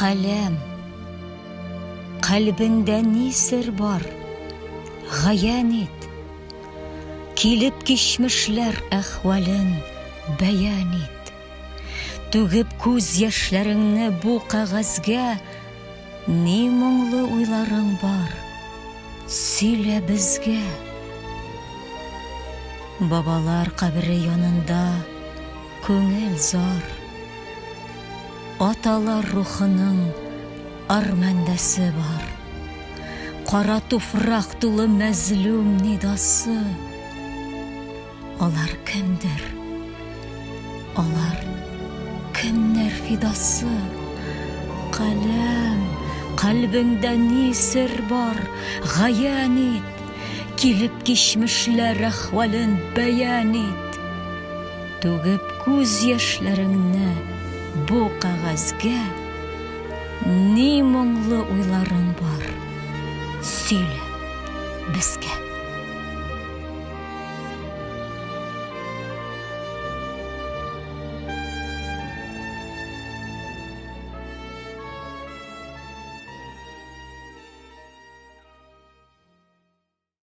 Каләм, кальбеңдә ни сер бар, гаян ит. Килеп кичмешләр әхвален бәян ит. Түгеп күз яшьләреңне бу кәгазьгә, ни моңлы уйларың бар, сөйлә безгә. Бабалар кабере янында Күңел зар. Аталар рухының армәндәсе бар. Кара туфрак тулы мәзлүм нидасы. Алар кемдер? Алар кемнәр фидасы? Каләм, кальбеңдә ни сер бар? Гаян ит! Килеп кичмешләр әхвален бәян ит. Түгеп күз яшьләреңне бу кәгазьгә, ни моңлы уйларың бар, сөйлә безгә.